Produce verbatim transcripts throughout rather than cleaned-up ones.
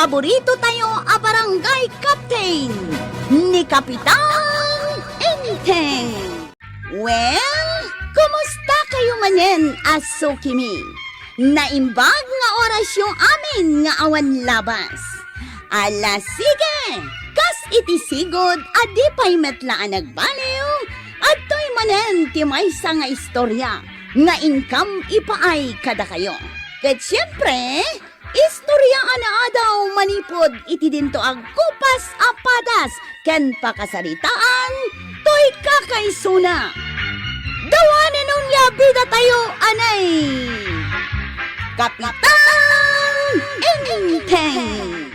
paborito tayo a barangay captain, ni Kapitan Enteng. Well, kumusta kayo manen a sukimi? Naimbag nga orasyo amin nga awan labas. Ala, sige! Kas iti sigud a di pay met la a nagbaliw, adtoy manen ti maysa nga istorya nga inkam ipaay kadakayo. Ket siempre, istorya a naadaw manipud iti dinto agkupas a padas ken pakasaritaan toy kakaisuna. Dawanen onia bida tayo, anay! Kapitan Enteng!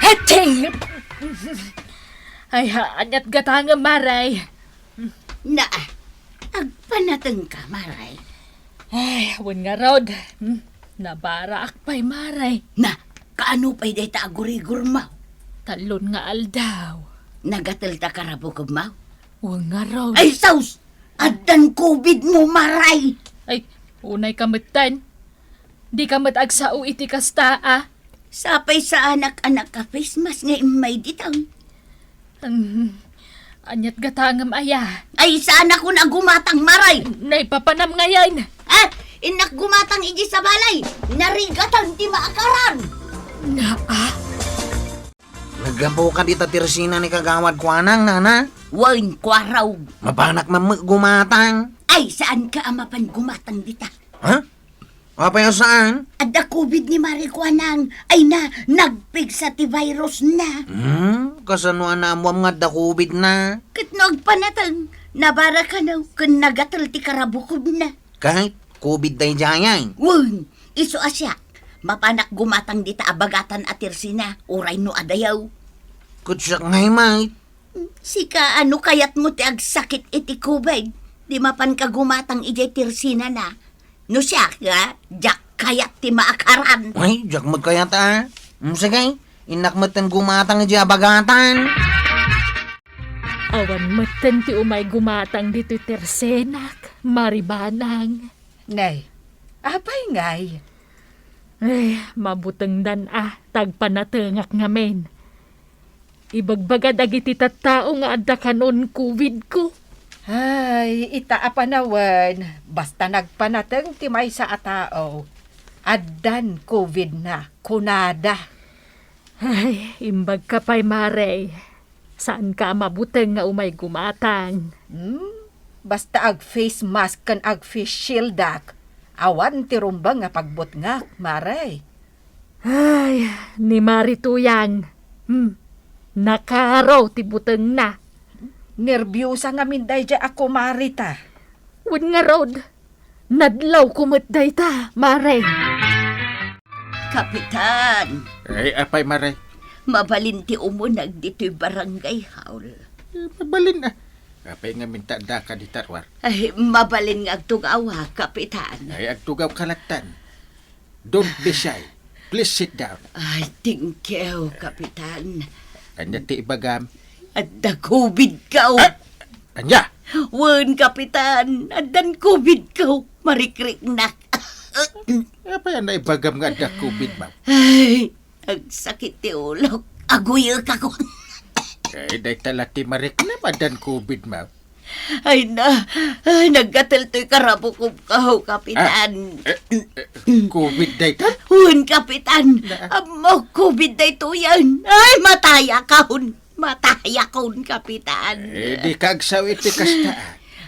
Heteng! Ay, ha, aniat gatangem, Maray? Na, agpanateng ka, Maray? Ay, wen ngarud. Hmm, nabaraak pay, Maray. Na, kaano pay dayta a gurigurmo? Tallon nga aldaw. Nagatel ta karabukobmo? Wen ngarud. Ay, sus! Addan covid mo, Maray! Ay, unay ka metten. Di ka met agsao iti kasta, a? Sapay saanak a naka-face mask nga immay dita. Hmm, aniat gatangem aya? Ay, saanakon a gumatang, Maray! Naipapanam ngayen. Ah, innak gumatang iti sa balay. Narigatan ti maakaran. Na, a? Naggapu ka dita tersena ni Kagawad Kuanang, nana? Wen, Kuarog. Mapanak man met gumatang? Ay, saanka a mapan gumatang dita? Ha? Apay a saan? Adda covid ni Mari Kuanang. Ay na, nagpigsa ti virus na. Hmm? Kasano a naammuam nga adda covid na? Ket no agpanateng, nabara kano ken nagatel ti karabukobna. Ket covid daydiay? Wen, isu a siak, mapanak gumatang dita a bagatan a tersena, uray no adayo. Ket siak ngay met. Sika, no kayatmo ti agsakit iti covid, di mapanka gumatang idiay tersenana. No siak, a, diak kayat ti maakaran. Ay, diak met kayat, a. Mm, sige, innak metten gumatang idiay a bagatan. Awan metten ti umay gumatang ditoy tersenak, Mari Banang. Nay, apay ngay? Ay, mabutengdan a, ta agpanatengak ngamin. Ibagbaga dagiti tattao nga adda kanon covid ko. Ay, ita a panawen, basta nagpanateng ti maysa a tao, addan covid na, kunada. Ay, imbagka pay, Mare. Saanka a mabuteng nga umay gumatang. Hmm? Basta ag-face mask ken ag-face shieldak, awan ti rumbeng nga pagbutngak, Mare. Ay, ni Mari Tuyang. Hmm, nakaro ti butengna. Nerbiosa ngamin daydiay a kumarita. Wen ngarud, nadlawko met dayta, Mare. Kapitan! Ay, apay, Mare? Mabalin ti umuneg ditoy barangay hall. Eh, mabalin a. Apay ngamin ta addaka dita ruar? Ay, mabalin nga agtugawa, Kapitan. Ay, agtugawka lattan. Don't be shy. Please sit down. Ay, thank you, Kapitan. Ania ti ibagam? Adda covid ko. Ah! Ania? Wen, Kapitan, addan covid ko. Marikriknak. Apay a naibagam nga adda covid, ma'am? Ay, agsakit ti ulok. Aguyekakon. Eh, dayta la ti mariknak, addan covid, ma'am. Ay na, ay, naggatel toy karabukobko, Kapitan. Ah, eh, eh, covid dayta? Wen, Kapitan. Na? Ammok, covid daytoyen. Ay, matayakon. Matayakon, Kapitan. Eh, dika agsao iti kasta.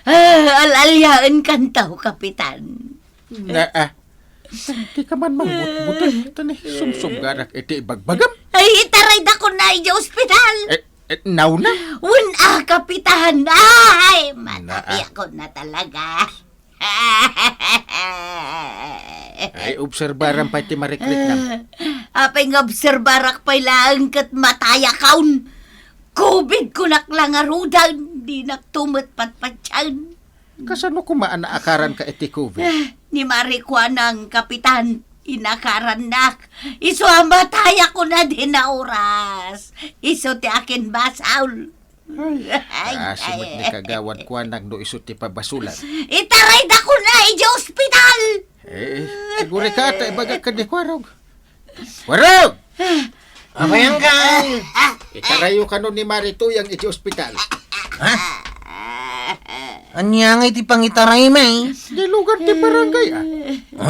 Ah, al-aliaenkanto, Kapitan. Na, ah. Dika man mangbutbuteng, ta ni sumsumgarak iti ibagbagam. Ay, itaraydakon na idiay ospital. Eh, eh, nauna? Wen a, Kapitan. Ay, matayakon na talaga. Ay, obserbaram pay ti marikriknam. Apay nga obserbarak pay laeng ket matayakon. Covid kunak la ngaruden, dinak to met patpatien. Kasano koma a naakaranka iti covid? Ah, ni Mari Kuanang, Kapitan, inakarannak. Isu a matayakon a di nauras. Isu ti akin basol. Ay, ay, kaasi met ni Kagawad Kuanang no isu ti pabasolan. Itaraydakon na idiay ospital! Eh, sigurika ta ibagak ken ni Kuarog. Kuarog! Ah, Itarayo kano ni Mari Tuyang iti ospital. Ha? Ania nga iti pangitaray, may? Dilugan ti barangay, ah.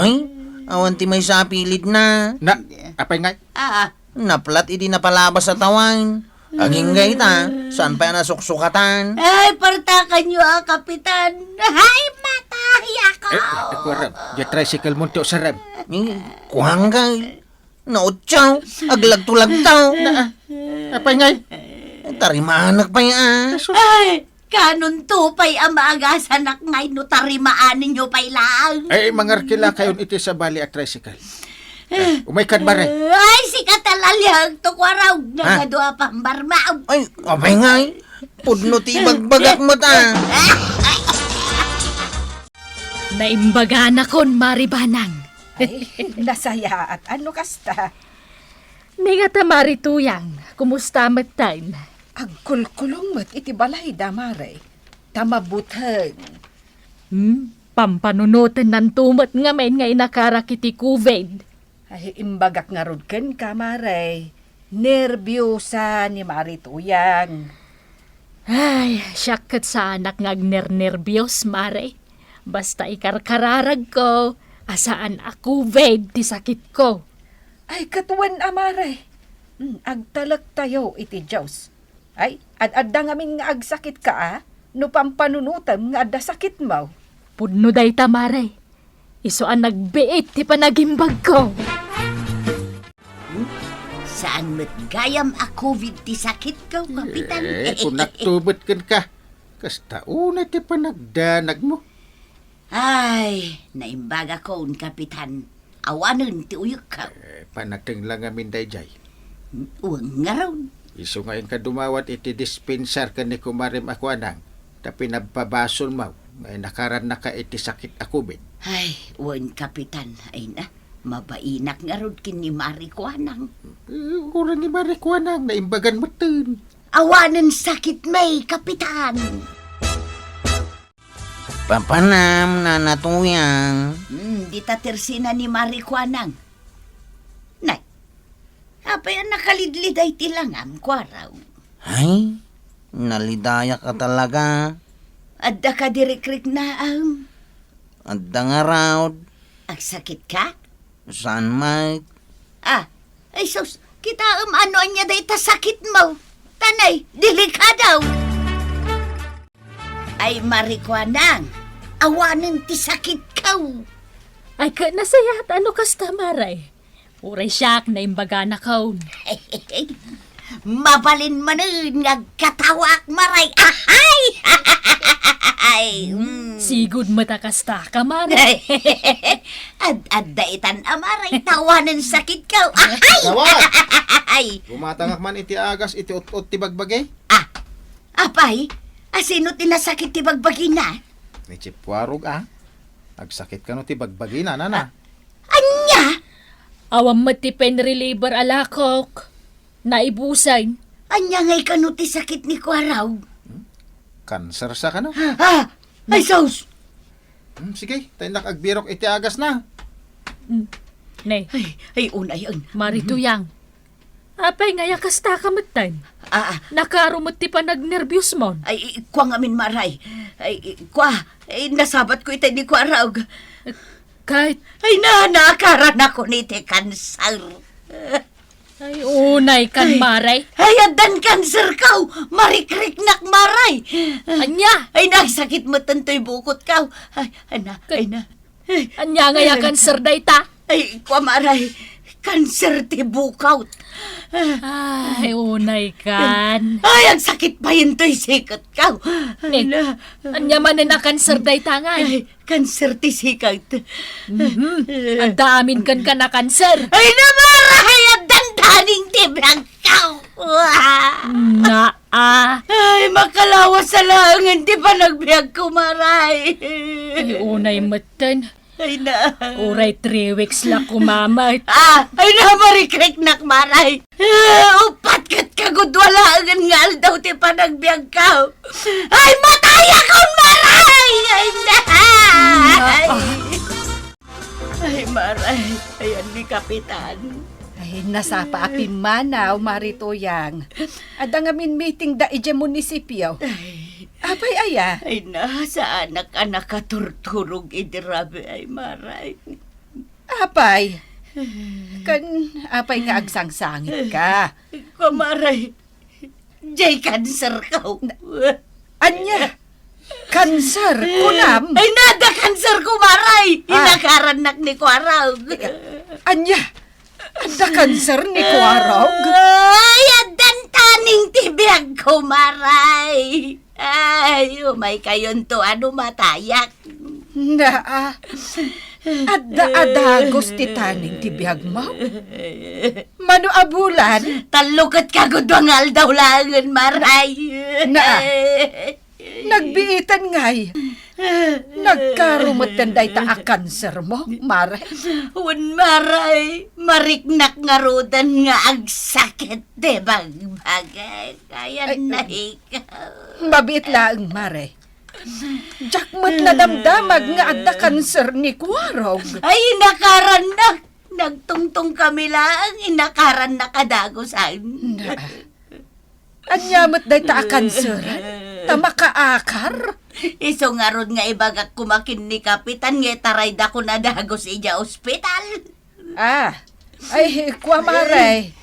Ay, awan ti maysa a pilid na. Na, apay ngay? Ah, Naplat idi napalabas a tawain. Agingga ita, saan pay a nasuksukatan? Ay, partakanyo a, Kapitan. Ay, matay ako! Eh, eh, kuwarang, di tricycle mo ti usarem. Eh, kuwang kay, nautsaw, aglagto-lagto. Na, apay ngay? Tarimanak pay, ah. Ay, kanunto pay a maagasanak ngay no tarimaaninyo pay lang. Eh, mangarkila kayon iti sabali a tricycle. Eh, umay kad, Mare. Ay, sika talalyag to, kuwarang. Ha? Nagadu a pambarmaw. Ay, apay ngay? Pudno ti ibagbagak met, ah. Naimbaganak, Mari Banang. Ay, nasayaat. Ano kasta? Ni nga ta, Mari Tuyang, kumusta met tayo? Agkulkulong met iti balayda, Mare. Ta mabuteng. Hmm? Pampanunotennanto met ngamin nga inakarak iti covid. Ay, imbagak ngarud kenka, Mare. Nerbiosa ni Mari Tuyang. Ay, siak ket saanak nga agnernerbios, Mare. Basta ikarkararagko a saan a covid ti sakitko. Ay, ket wen a, Mare. Hmm, agtalektayo iti Dios. Ay, ad-adda ngamin nga agsakitka, a? No pampanunotem nga adda sakitmo. Pudno dayta, Mare. Isu a nagbiit ti panagimbagko. Hmm? Saan met gayam a covid ti sakitko, Kapitan? Eh, kunakto met kenka. Kasta unay ti panagdanagmo. Ay, naimbagakon, Kapitan. Awanen ti uyekko. Eh, panateng la ngamin daydiay. Wen ngarud. Isu nga inka dumawat iti dispensar ken ni kumarem a kuanang, ta pinabpabasolmo nga inakarannaka iti sakit a covid. Ay, wen, Kapitan. Ay na, mabainak ngarud ken ni Mari Kuanang. Eh, uray ni Mari Kuanang, naimbagan metten. Awanen sakitmi, Kapitan. Papanam, Nana Tuyang. Hmm, dita tersina ni Mari Kuanang. Nay, apay a nakalidliday ti langam, kuaraw? Ay, nalidayak a talaga. Adda kadi rikriknaam? Adda ngarud. Agsakitka? Saan met? Ah, ay sus, kitaem no ania dayta sakitmo. Tanay, delikado. Ay, Mari Kuanang, awanen ti sakitko. Ay, ket nasayaat no kasta, Mare. Uray siak, naimbaganakon. Mabalin manen nga agkatawaak, Mare. Ahay! Ay, mm. Sigud met a kastaka, Mare. Ad-adda itan a, Mare, ta awanen sakitko. Ahay! Gawad! Ay! Gumatangak man iti agas iti ut-ut ti bagbagi. Ah, Apay, asino ti nasakit ti bagbagina? Ni Chief Warog, a. Agsakit kano ti bagbagina, nana? Ah, ania? Awan met ti pain reliever a lakok. Naibusen. Ania ngay kano ti sakit ni Kuaraw? Hmm? Kanser sa kano? Ah! Ay, sus! Hmm, sige, ta innak agbirok iti agasna. Mm. Ne. Ay, ay, unay, ay. Mari Tuyang. Apay nga, kasta ka metten? Ah, ah. Nakaro met ti panagnerbiosmon. Ay, i-, kua ngamin, Mare. Ay, i-, kua, ay, nasabatko itay ni Kuaraw. Kahit Ay, na, naakaranakon iti kanser. Ay, unay kan, Mare. Ay, addan kanserko. Marikriknak, Mare. Ania? Ay, nagsakit metten toy bukotko. Ay, ay na, Ket ay na. Ania nga ya kanser dayta? Ay, kua, Mare. Kanser ti bukot. Ay, unay kan. Ay, agsakit pay intoy siketko. Ay, Ne, na. Ania manen a kanser dayta ngay? Ay, kanser ti siket. Mhm. Adda amin kenka a kanser. Ay, na, Mare, ay, addan taning ti biagko. Naa. Ay, makalawas sa laengen ti panagbiagko, Mare. Ay, unay metten. Ay, na. Uray three weeks la kumamat. Ah, ay na, marikriknak, Mare. Ah, upat ket kagudua laengen nga aldaw ti panagbiagko. Ay, matayakon, Mare! Ay, na. Ay. Ay, Mare, ayan ni Kapitan. Ay, nasapa a pimmanaw, Mari Tuyang. Adda ngamin meeting da idiay munisipio. Ay. Apay aya? Ay, na, saanak a nakaturturog idi rabii, Maray. Apay? Kan, apay nga agsangsangitka? Kumaray, jay kanserko. Na-, ania? Kanser, kunam? Ay, na, adda kanserko, Maray! Ah. Inakarannak ni Kuarog. Ania? Adda kanser ni Kuarog? Ay, addan taning ti biagko, Maray. Ay, umaykayonto a dumatayak. Naa, adda a dagus ti taning ti biagmo? Mano a bulan? Tallo ket kagudua nga aldaw laengen, Maray. Naa, nagbiitan ngay. Nagkarumetten dayta a kansermo, Maray? Wen, Maray, mariknak ngaruden nga agsakit ti bagbagak. Ayan. Ay, na ikaw. Mabiit laeng, Maray. Diak met nadamdamag nga adda kanser ni Kuarog. Ay, inakarannak. Nagtungtong kami laeng, inakarannak a dagusan. Na, ania met dayta a kanser? Ta makaakar? Isu ngarud nga ibagak koma ken ni Kapitan nga itaraydakon a dagus idiay ospital. Ah, ay, kua, Maray.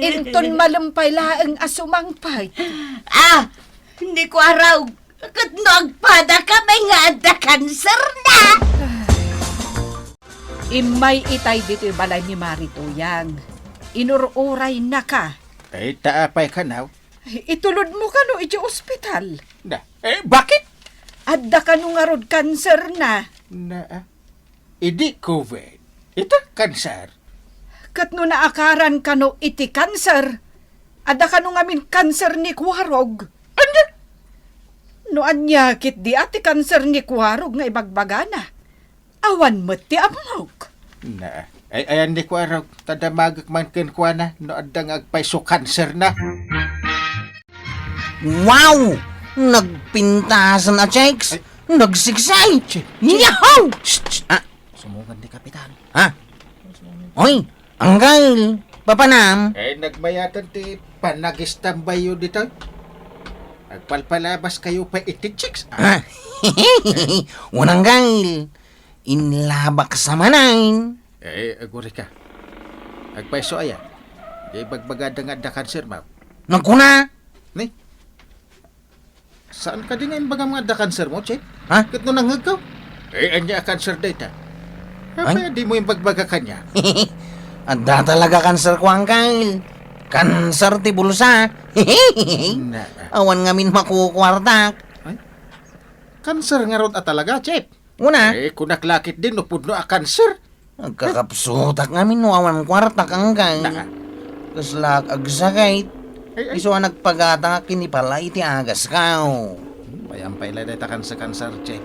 Inton malem pay laeng a sumangpet. Ah, ni Kuarog, ket no agpadaka met nga adda kanserna. Immay itay ditoy balay ni Mari Tuyang. Inur-uraynaka. Ay, ta apay kano? Itulodmo kano idiay ospital. Na, eh, bakit? Adda kano ngarud kanserna. Na, ah. Idi COVID, ita kanser. Ket no naakaran kano iti kanser, adda kano ngamin kanser ni Kuarog. Ania? No ania ketdi a ti kanser ni Kuarog nga ibagbagana, awan met ti ammok. Na, ay, ayan ni Kuarog, ta damagek man kenkuana no adda nga agpayso kanserna. Wow! Nagpintasan a chicks! Ay. Nagsiksay! Chi-, chi-, Yahoo! Shh, shh, ah. Sumugan ti kapitan. Ha? Oy, Anggal, papanam? Eh, nagmayatan ti panagistambayyo ditoy. Agpalpalabas kayo pa iti chicks, ah. Ha? Wen, Anggal, inlabak sa manen. Eh, agurika. Agpayso aya. Di bagbagada nga adda kanser, ma'am. Nagkuna? Ni? Saan kadi nga imbagam nga adda kansermo, Chip? Ha? Ket no nangngegko? Eh, ania a kanser dayta? Ay? Apay a dimo imbagbaga kaniak? Adda talaga kanserko, Anggal. Kanser ti bulsa. Na. Awan ngamin makukuartak. Ay? Kanser ngarud a talaga, Chip? Una. Eh, kunak la ketdin no pudno a kanser. Agkakapsutak ngamin no awan kuartak, Anggal. Naka. Kaslaak agsakit. Ay, ay. Isu a nagpagata ken ipala iti agasko. Hmm, mayampay la dayta kanser-kanser, Che.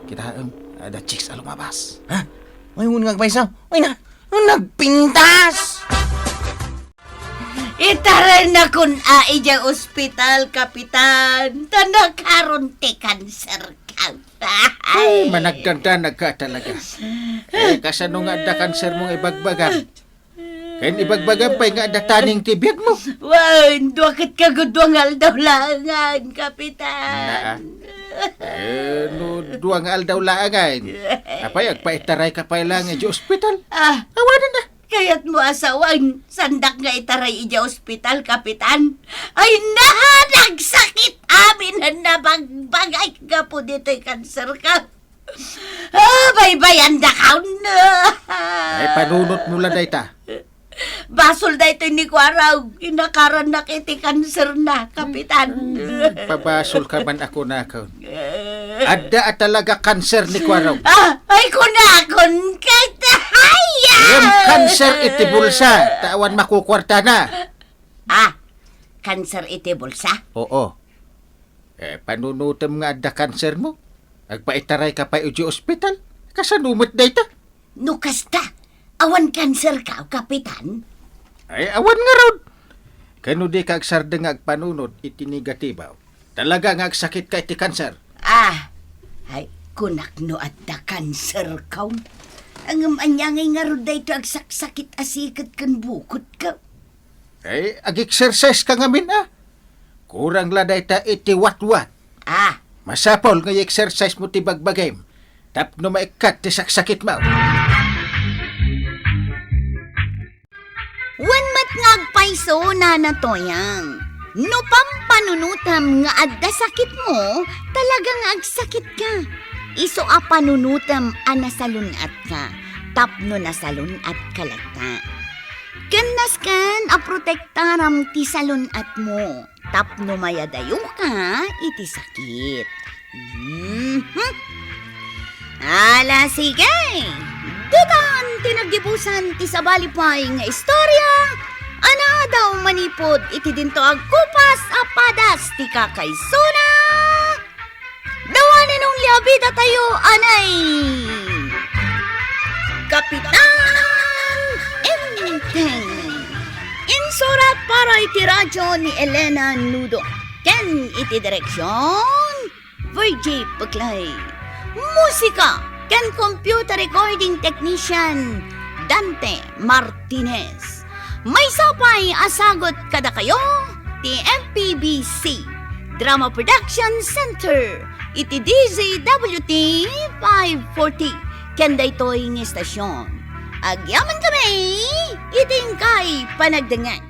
Kitaem, adda chicks a lumabas. Ha? Ay, wen nga agpayso. Ay na, nagpintas! Itaraynakon a idiay ospital, Kapitan, ta nakaron ti kanserko. Ay, managdandanagka talaga. Eh, kasano nga adda kansermo nga ibagbagam? Ken ibagbagam pay nga adda taning ti biagmo. Wen, dua ket kagudua nga aldaw laengen, Kapitan. Naa. Eh, no dua nga aldaw laengen, apay, agpaitarayka pay laeng idiay ospital? Ah. Awanen na. Kayatmo a sawen, saandak nga itaray idiay ospital, Kapitan? Ay, na, nagsakit amin a nabagbagak gapu ditoy kanserko. Ah, baybayandakon. Ay, panunotmo la dayta. Basol daytoy ni Kuarog. Inakarannak iti kanserna, Kapitan. Hmm, pabasolka man a kunakon. Adda a talaga kanser ni Kuarog. Ah, ay, kunakon ket, ay, ah! Ngem kanser iti bulsa, ta awan makukuartana. Ah, kanser iti bulsa? Oo. Eh, panunotem nga adda kansermo. Agpaitarayka pay idiay ospital. Kasano met dayta? No kasta, awan kanserka, Kapitan? Ay, awan ngarud. Ken no dika agsardeng nga agpanunot iti negatibo, talaga nga agsakitka iti kanser. Ah, ay, kunak no adda kanserko. Ngem ania ngay ngarud daytoy agsaksakit a siket ken bukotko? Eh, ag-exercise ka ngamin, a. Kurang la dayta iti watwat. Ah. Masapul nga i-exercise mo ti bagbagim tapno maikkat ti saksakitmo. Wen met nga agpayso, Nana Toyang. No pampanunotem nga adda sakitmo, talaga nga agsakitka. Isu a panunotem a nasalun-atka, tapno nasalun-atka latta. Ken nasken a protektaram ti salun-atmo tapno mayadayoka iti sakit. Mhm. Ala, sige! Ditan ti naggibusan ti sabali pay nga istorya a naadaw manipud iti dinto agkupas a padas ti kakaisuna. The one and only a bidatayo, anay! Kapitan Enteng. Insurat para iti radyo ni Elena Nudo. Ken iti direksyon, Virgie Puclay. Musika ken computer recording technician, Dante Martinez. Maysa pay a sagut kadakayo ti M P B C Drama Production Center iti D Z W T five forty ken daytoy nga istasyon. Agyamankami iti inkay panagdengngeg.